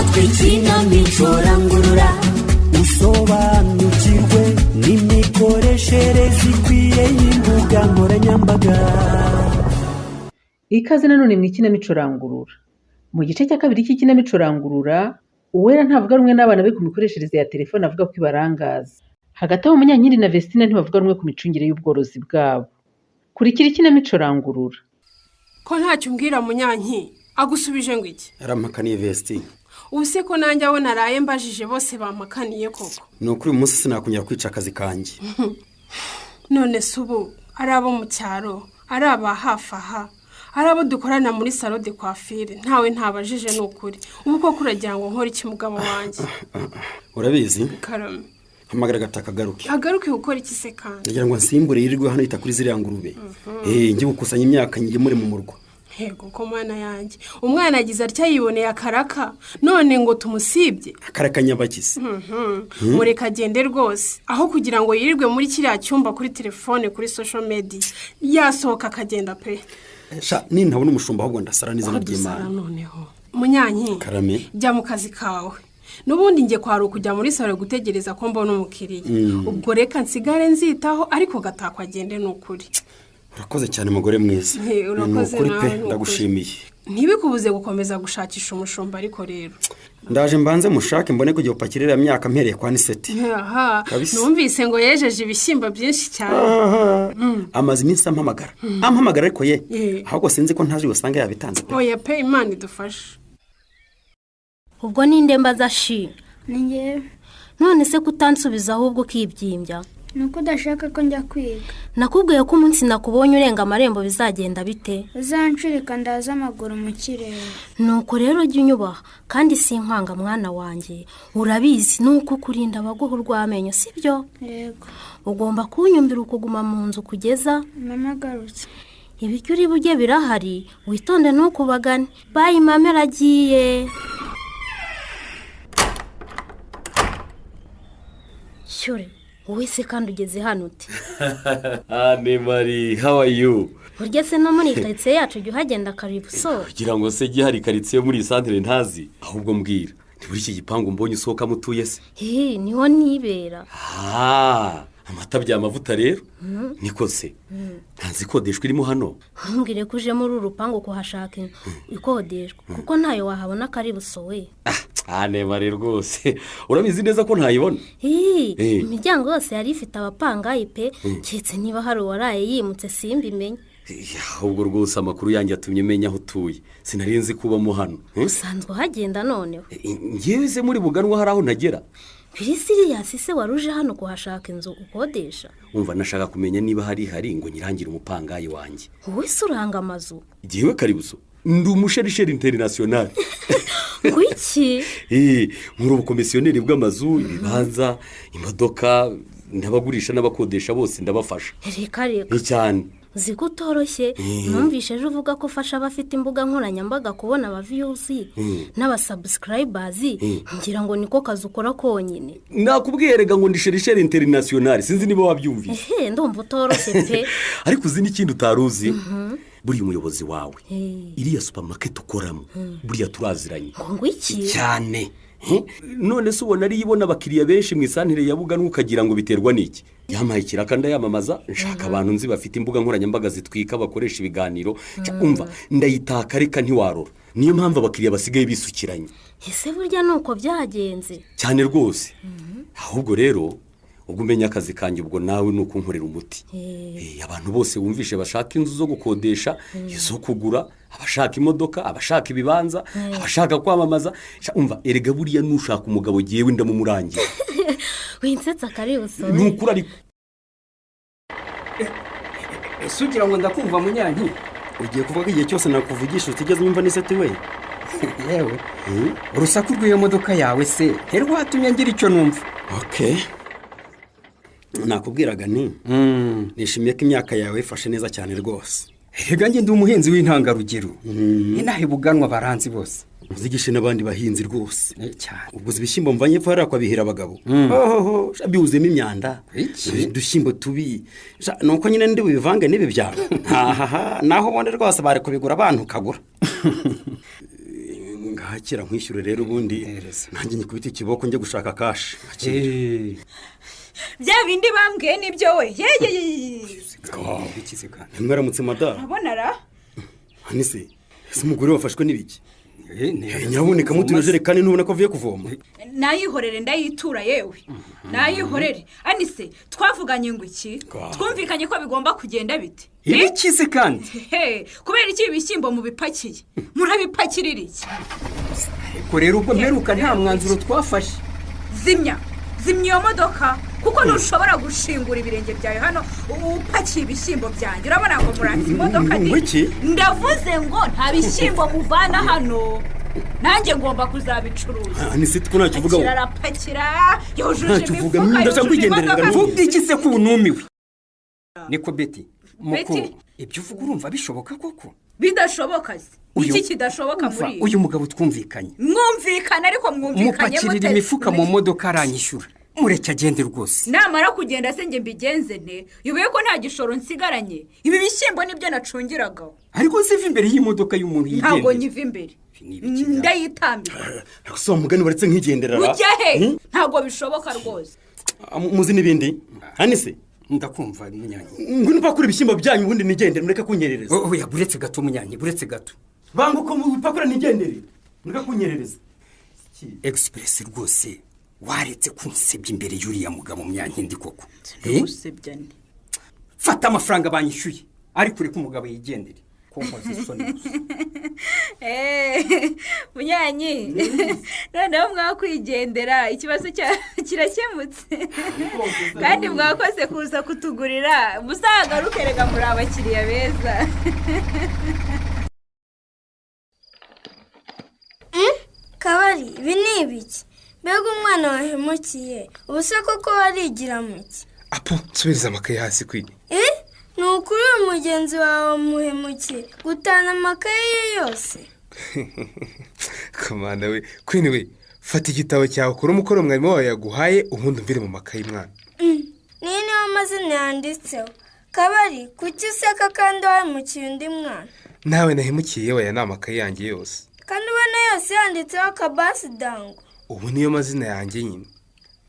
Amatwi ikinamico rangurura, usobanukirwe n'imikoreshereze ikwiye y'imbuga nkoranyambaga. Ikaze nanone mu ikinamico Rangurura. Mu gice cya kabiri cy'ikinamico Rangurura, Uwera ntavuga rumwe n'abana be ku mikoreshereze ya telefone, avuga ko ibarangaza. Hagati aho, Munyankindi na Vestina ntibavuga rumwe ku micungire y'ubworozi bwabo. Kurikira ikinamico Rangurura. Ko ntacyo umbwira, Munyanki? Agusubije ngo iki? Yarampakaniye, Vesti. Ubu se ko nanjye abo naraye mbajije bose bampakaniye koko? Ni ukuri, uyu munsi sinakongera kwica akazi kanjye. None se ubu ari abo mu cyaro, ari aba hafi aha, ari abo dukorana muri salon de coiffure, ntawe ntabajije, ni ukuri. Ubu koko uragira ngo nkore iki, mugabo wanjye? Urabizi. Karame. Hamagara Gataka agaruke. Agaruke gukora iki se kandi? Ndagira ngo nsimbure yirirwe hano yita kuri ziriya ngurube, njye gukusanya imyaka nyigemure mu murwa. Yego ko mwana yanjye, umwana agize atya yiboneye akaraka, none ngo tumusibye? Akaraka nyabakize? Mureka agende rwose, aho kugira ngo yirirwe muri kiriya cyumba kuri telefone, kuri social media, yasohoka akagenda pe. Sha, nintabona umushumba ahubwo ndasara n'izina Ko dusara. ry'Imana. Noneho Munyanki. Karame. Jya mu kazi kawe, n'ubundi njye kwari ukujya muri salon gutegereza ko mbona umukiriya. Ubwo reka nsigare nzitaho, ariko Gatako agende, ni ukuri. Urakoze cyane, mugore mwiza. Urakoze Ni ukuri nawe, pe. ni ukuri. Ndagushimiye. Ntibikubuze gukomeza gushakisha umushumba ariko rero. Ndaje mbanze mushake, mbone kujya gupakira iriya myaka mpereye kwa Niseti. Aha. Kabisa. Numvise ngo yejeje ibishyimbo byinshi cyane. Amaze iminsi ampamagara, ampamagara, ariko ye ahubwo sinzi ko ntaje usanga yabitanze pe. Oya pe, Imana idufashe. Ubwo ninde mbaza shi? Ni ngewe. None se kutansubiza ahubwo ukibyimbya? Ni uko udashaka ko njya kwiga. Nakubwiye ko umunsi nakubonye urenga amarembo bizagenda bite? Uzancurika ndaza amaguru mu kirere. Nuko rero jya unyubaha, kandi si inkwanga, mwana wanjye. Urabizi, ni uko kurinda abaguha urw'amenyo, sibyo? Yego. Ugomba kunyumvira ukuguma mu nzu kugeza mama agarutse. Ibiryo uri burye birahari, witonde ntukubagane. Bye, mama aragiye. Shyure, wowe se kandi ugeze hano ute? Anne Marie, how are you? Burya se no muri karitsiye yacu jya uhagenda, karibuso? Kugira ngo se gihari karitsiye muri iyi santere ntazi? Ahubwo mbwira, ni muri iki gipangu mbonye usohokamo utuye se? Hehe, niho nibera. Ah, amata by'amavuta rero. Niko se, nta ikodeshwa irimo hano? Ntumbwire ko uje muri uru rupangu kuhashaka inzu ikodeshwa, kuko ntayo wahabona, karibuso we. Anne Marie, rwose urabizi neza ko ntayibona? Hii, imiryango yose yari ifite abapangayi pe, keretse niba hari uwaraye yimutse simbimenye. Ahubwo rwose amakuru yanjye atumye menya aho utuye. Sinari nzi kubamo hano. Usanzwe uhagenda noneho? Ngewe se muri Buganwa hari aho ntagera? Biri serious se, wari uje hano kuhashaka inzu ukodesha? Umva, nashaka kumenya niba hari ngo nyirangire umupangayi wanjye. Wowe se uranga amazu? Ngewe karibuso ndi umusherisheri international. Kuki? Muri ubukomisiyoneri bw'amazu, ibibanza, imodoka, n'abagurisha n'abakodesha bose ndabafasha. Reka reka. Ni cyane. Uzi ko utoroshye? Numvise ejo uvuga ko ufasha abafite imbuga nkoranyambaga kubona aba views n'aba subscribers, ngira ngo niko kazi ukora konyine. Nakubwiye rega ngo ndi chercheur international, sinzi niba wabyumvise. Ehe, ndumva utoroshye pe. Ariko uzi n'ikindi utari uzi? Buriya umuyobozi wawe, iriya supermarket ukoramo, buriya turaziranye. Ngo iki? Cyane. None se ubona ariyo ibona abakiriya benshi mu isantere ya Buganwa, ukagira ngo biterwa n'iki? Yampaye ikiraka ndayamamaza, nshaka abantu nzi bafite imbuga nkoranyambaga zitwika, bakoresha ibiganiro. Umva, ndayitaka reka ntiwarora. Niyo mpamvu abakiriya basigaye bisukiranye. Ese burya ni uko byagenze? Cyane rwose. Ahubwo rero ubwo umenya akazi kanjye, ubwo nawe ni ukunkorera umuti. Abantu bose wumvishe bashaka inzu zo gukodesha, izo kugura, abashaka imodoka, abashaka ibibanza, abashaka kwamamaza. Umva erega, buriya nushaka umugabo ngewe ndamumurangira. Winsetsa, karibuso. Ni ukuri ariko. Ese ugira ngo ndakumva, Munyanki? Ugiye kuvuga ko igihe cyose nakuvugisha utigeze wumva n'iseti we? Yewe, urusaku rw'iyo modoka yawe se ntirwatumye ngira icyo numva? Okay, nakubwiraga nti nishimiye ko imyaka yawe ifashe neza cyane rwose. Erega njye ndi umuhinzi w'intangarugero, inaha Buganwa baranzi bose. Uzigishe n'abandi bahinzi rwose. Cyane. Ubwo uzi ibishyimbo mvanye epfo hariya kwa Bihira abagabo? Ohoho, sha, byuzuyemo imyanda. Iki? Udushyimbo tubi. Sha, nuko nyine ndi bubivange n'ibi byawe, hahaha, naho ubundi rwose bari kubigura abantu ukagura. Ngakira nkwishyure rero ubundi nanjye nyikubita ikiboko njye gushaka cash. Bya bindi bambwiye nibyo we. Yeye. Mwaramutse madara. Urabona ra? Anise, ese umugore wafashwe n'ibiki? Nyaboneka mutunojerekane ntubona ko avuye kuvoma. Nayihorere ndayitura yewe. Nayihorere. Anise, twavuganye ngo iki? Twumvikanye ko bigomba kugenda bite? Ibiki se kandi? Kubera iki ibishyimbo mubipakiye? Murabipakirira iki? Ariko rero ubwo mperuka nta mwanzuro twafashe. Zimya. Zimya iyo modoka kuko ntushobora gushingura ibirenge byawe hano upakiye ibishyimbo byanjye. Urabona ngo muratse imodoka ndi. Ndavuze ngo nta bishyimbo muvana hano. Nanjye ngomba kuzabicuruza. Anise ko ntacyo uvuga. Arapakira yujuje imifuka. Ndashaka kwigenderera. Mvuga iki se ko unumiwe? Niko Betty, muko ibyo uvuga urumva bishoboka koko? Bidashoboka se. Iki kidashoboka muri uyu mugabo twumvikanye. Mwumvikana ariko mwumvikanye mute. Imifuka mu modoka aranyishyura. Mureke agende rwose. Namara kugenda se nge mbigenze nte? Yubuye ko nta gishoro nsigaranye. Ibi bishyimbo nibyo nacungiragaho. Ariko siva imbere y'imodoka y'umuntu yigendera. Ntabwo nyiva imbere. Ndayitambika. So mugani baretse nkigenderera. Ujya he? Ntabwo bishoboka rwose. Muzi nibindi? Anise ndakumva munyanyi. Ngwino pakura ibishyimbo byanyu ubundi nigendere mureke kunyerereza. Oya buretse gato munyanyi, buretse gato. Banguko mupakura nigendere. Mureke kunyerereza. Express rwose waretse kunsebya imbere y'uriya mugabo munyankindi koko. Ndagusebya nde? Fata amafaranga banyishyuye ariko ureke umugabo yigendere. Kompoza isoni gusa. Munyanyi noneho mwakwigendera ikibazo kirakemutse. Kandi mwakoze kuza kutugurira muzagaruke rega muri abakiriya beza. Kabari ibi ni ibiki? Mbega umwana wahemukiye ubu se koko warigira muki? Apo nsubiriza amakaye hasi kwi. Ni ukuri uyu mugenzi wawe wamuhemukiye gutana amakaye ye yose. Kamanda we, Queen we, fata igitabo cyawe ukore umukoro mwarimu wawe yaguhaye ubundi umvire mu makaye mwana. Niyo niyo amazina yanditseho. Kabari kuki useka kandi wahemukiye undi mwana? Nawe nahemukiye yewe aya ni amakaye yanjye yose. Kandi ubona yose yanditseho Kabasi Dango. Ubu niyo mazina yanjye nyine.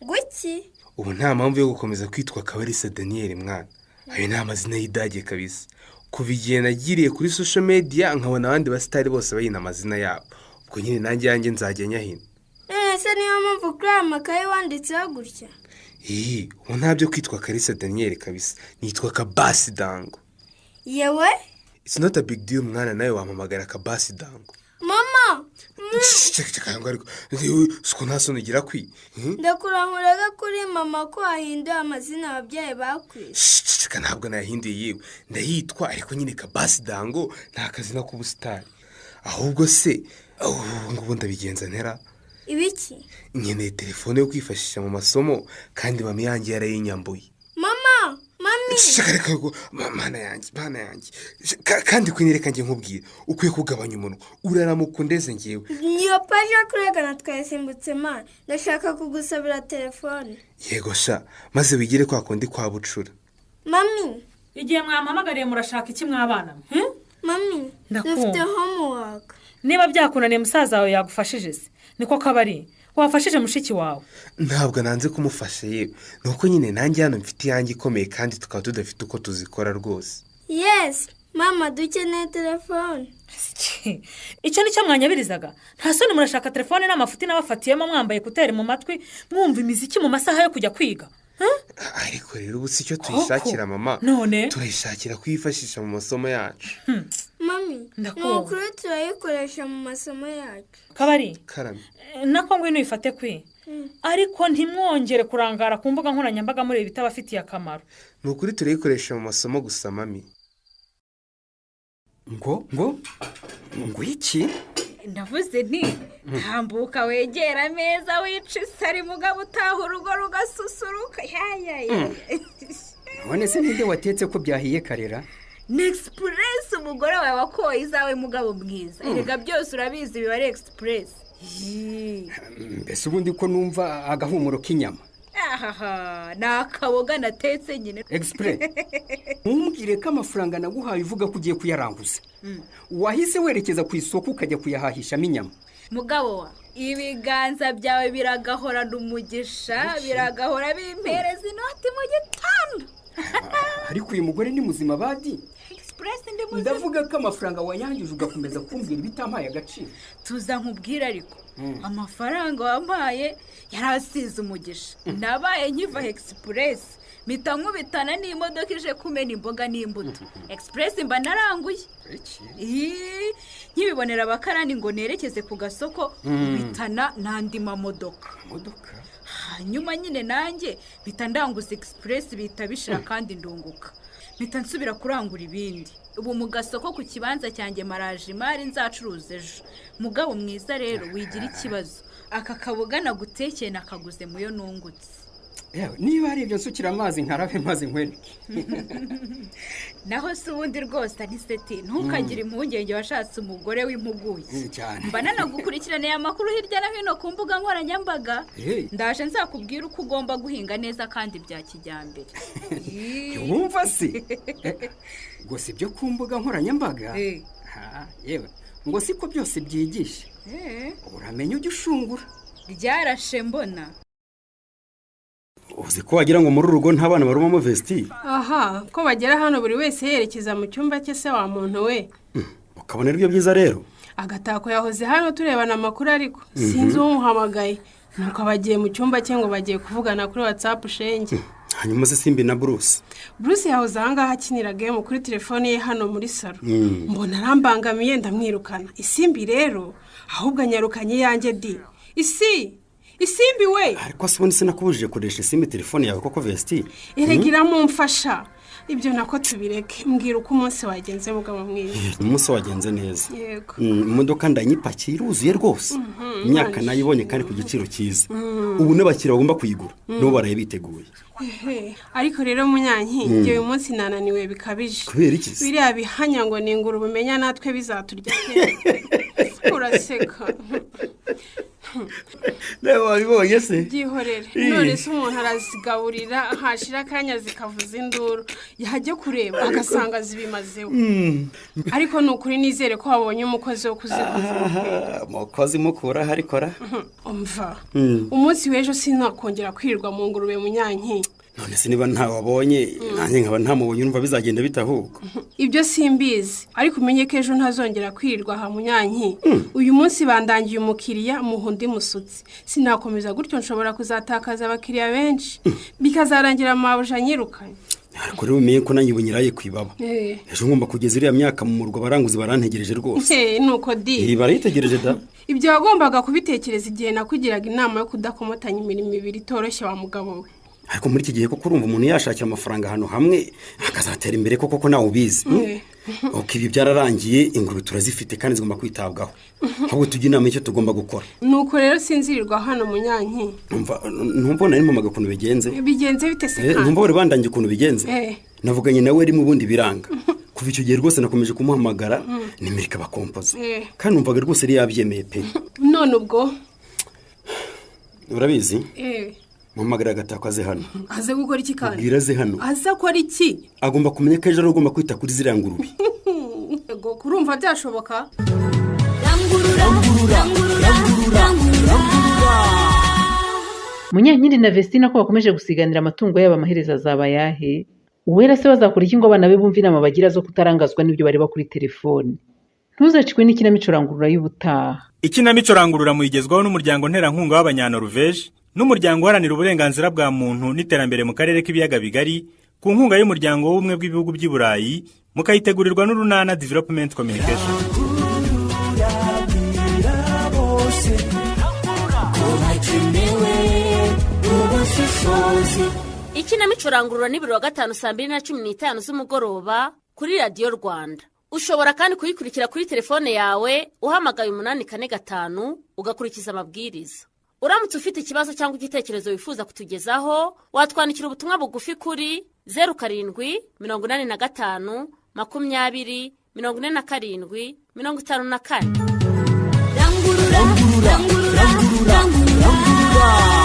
Guki? Ubu nta mpamvu yo gukomeza kwitwa Kabarisa Daniel mwana. Ayo ni amazina y'idage kabisa. Kuva igihe nagiriye kuri social media nkabona abandi basitari bose bayina amazina yabo. Ubwo nyine nanjye yanjye nzajya nyahina. None se niyo mpamvu kuri aya makaye wanditseho gutya? Ubu ntabyo kwitwa Kalisa Daniel kabisa. Nitwa Kabasi Dango. Yewe? It's not a big deal mwana, nawe wampamagara Kabasi Dango. Mama! Siko nta soni ugira kwi. Ndakuranguraga kuri mama ko wahinduye amazina ababyeyi bakwise. Ntabwo nayahinduye yewe. Ndayitwa ariko nyine Kabasi Dango nta kazina k'ubusitani. Ahubwo se ngubu ndabigenza ntera. Ibiki? Nkeneye telefone yo kwifashisha mu masomo kandi mama yanjye yarayinyambuye. Mama! Mami! Mana yanjye, mana yanjye. Kandi kwinireka nge nkubwira, ukwiye kugabanya umunwa. Uraramuka undeze ngewe. Niyo paje kuregana twayisimbutse mana. Ndashaka kugusabira telefone. Yego sha, maze wigire kwa kundi kwa bucura. Mami, igihe mwampamagariye murashaka iki mwabana? Mami, dufite homework. Niba byakunaniye musaza wawe yagufashije se? Niko Kabari. Wafashije mushiki wawe? Ntabwo nanze kumufasha yewe. Nuko nyine nanjye hano mfite iyanjye ikomeye kandi tukaba tudafite uko tuzikora rwose. Yes, mama dukeneye telefone. Icyo nicyo mwanyabirizaga. Nta soni murashaka telefone n'amafuti n'abafatiyemo mwambaye kuteri mu matwi mwumva imiziki mu masaha yo kujya kwiga. Ariko rero ubu si cyo tuyishakira mama. None turayishakira kwifashisha mu masomo yacu. Mami, nukuri turayikoresha mu masomo yacu. Kabari. Karame. Nako ngwino uyifate kwi. Ariko ntimwongere kurangara ku mbuga nkoranyambaga muri ibitabafitiye akamaro. Nukuri turayikoresha mu masomo gusa mami. Ngo iki? Ndavuze nti tambuka wegera ameza wica isari mugabo utaha urugo rugasusuruka. None se ninde watetse ko byahiye karera? Ni express umugore wawe wakoye izawe mugabo mwiza. Erega byose urabizi biba ari express. Mbese ubundi ko numva agahumuro k'inyama. Ahaha, ni akaboga natetse nyine. Express. Ntumbwire ko amafaranga naguhaye uvuga ko ugiye kuyaranguza. Wahise werekeza ku isoko ukajya kuyahahishamo inyama. Mugabo wa, ibiganza byawe biragahorana umugisha, biragahora bimpereza inoti mu gitondo. Ariko uyu mugore ni muzima badi. Express ndi muzima. Ndavuga ko amafaranga wayangije ugakomeza kumbwira ibitampaye agaciro. Tuza nkubwira ariko amafaranga wampaye yarasize umugisha. Nabaye nkiva Express mpita nkubitana n'imodoka ije kumena imboga n'imbuto. Express mba naranguye. Nkibibonera abakarani ngo nerekeze ku gasoko, bitana n'andi mamodoka. Hanyuma nyine nanjye mpita ndanguza Express bihita bishira kandi ndunguka. Mpita nsubira kurangura ibindi. Ubu mu gasoko ku kibanza cyanjye maraje imari nzacuruza ejo. Mugabo mwiza rero wigira ikibazo. Aka kaboga nagutekeye nakaguze muyo nungutse. Yewe, niba ari ibyo nsukira amazi nkarabe maze nkwereke. Naho se ubundi rwose Aniseti, ntukagire impungenge washatse umugore w'impuguke. Cyane. Mba nanagukurikiraniye amakuru hirya no hino ku mbuga nkoranyambaga. Ndaje nzakubwira uko ugomba guhinga neza kandi bya kijyambere. Wumva se? Gusa ibyo ku mbuga nkoranyambaga? Yewe, ngo siko byose byigisha. Uramenya ujye ushungura. Ryarashe mbona. Uzi ko wagira ngo muri urugo nta bana barumamo vesti? Aha, ko bagera hano buri wese yerekeza mu cyumba cye se wa muntu we. Ukabona ari byo byiza rero. Agatako yahoze hano turebana amakuru ariko sinzi uwumuhamagaye. Nuko bagiye mu cyumba cye ngo bagiye kuvugana kuri WhatsApp shenge. Hanyuma se Simbi na Bruce. Bruce yahoze ahangaha akinira game kuri telefone ye hano muri salo. Mbona arambangamiye ndamwirukana. Isimbi rero ahubwo anyarukanye yanjye di. Isi Isimbi we. Ariko se ubundi sinakubujije koresha Isimbi telefone yawe koko vesti? Erega mumfasha. Ibyo nako tubireke. Mbwira uko umunsi wagenze mugabo mwiza. Umunsi wagenze neza. Yego. Imodoka ndanyipakiye iruzuye rwose. Imyaka nayibonye kandi ku giciro cyiza. Ubu n'abakiriya bagomba kuyigura nabo baraye biteguye. Ariko rero munyanki, njye uyu munsi nananiwe bikabije. Kubera iki? Biriya bihanya ngo ni ingurube umenya natwe bizaturya. Uraseka. Nawe wabibonye se? Byihorere. None se umuntu arazigaburira hashira akanya zikavuza induru, yajya kureba agasanga zibimazeho. Ariko ni ukuri nizere ko wabonye umukozi wo kuzikuvura. Umukozi mukura harikora. Umva. Umunsi w'ejo sinakongera kwirirwa mu ngurube munyanki. None se niba ntawe wabonye nanjye nkaba ntamubonye urumva bizagenda bitahuka. Ibyo simbizi, ariko umenye ko ejo ntazongera kwirirwa aha munyanki. Uyu munsi bandangiye umukiriya muhundi musutsi. Sinakomeza gutyo nshobora kuzatakaza abakiriya benshi. Bikazarangira mabuja anyirukanye. Ariko rero umenye ko nanjye ubunyiraye kwibaba. Ejo ngomba kugeza iriya myaka mu murwa abaranguzi barantegereje rwose. Nuko di. Barayitegereje da. Ibyo wagombaga kubitekereza igihe nakugiraga inama yo kudakomotanya imirimo ibiri itoroshye wa mugabo we. Ariko muri iki gihe koko urumva umuntu yashakira amafaranga ahantu hamwe akazatera imbere koko ko nawe ubizi. Ok, ibi byararangiye, ingurube turazifite kandi zigomba kwitabwaho. Ahubwo tujye inama icyo tugomba gukora. Nuko rero sinzirirwa hano munyanki. Numva ntumva nari mpamaga ukuntu bigenze. Bigenze bite se kandi? Numva bari bandangiye ukuntu bigenze. Navuganye nawe rimwe ubundi biranga. Kuva icyo gihe rwose nakomeje kumuhamagara nimirika bakompoza. Kandi numvaga rwose yari yabyemeye pe. None ubwo urabizi? Muhamagara Agatako aze hano. Aze gukora iki kandi? Ubwira aze hano. Aze akora iki? Agomba kumenya ko ejo ari ugomba kwita kuri ziriya ngurube. Yego, kurumva byashoboka? Rangurura, rangurura, rangurura. Munyankindi na Vestina ko bakomeje gusiganira amatungo yabo amaherezo azaba ayahe? Uwera se bazakora iki ngo abana be bumve inama bagira zo kutarangazwa n'ibyo bareba kuri telefone? Ntuzacikwe n'ikinamico Rangurura y'ubutaha. Ikinamico Rangurura muyigezwaho n'umuryango nterankunga w'Abanyanoruveje n'umuryango uharanira uburenganzira bwa muntu n'iterambere mu karere k'ibiyaga bigari ku nkunga y'umuryango w'ubumwe bw'ibihugu by'i Burayi, mukayitegurirwa n'Urunana Development Communication. Ikinamico Rangurura ni buri wa gatanu saa 2:15 z'umugoroba kuri Radiyo Rwanda. Ushobora kandi kuyikurikira kuri telefone yawe uhamagaye 845 ugakurikiza amabwiriza. Uramutse ufite ikibazo cyangwa igitekerezo wifuza kutugezaho, watwandikira ubutumwa bugufi kuri 07 85 20 47 54. Rangurura, rangurura, rangurura.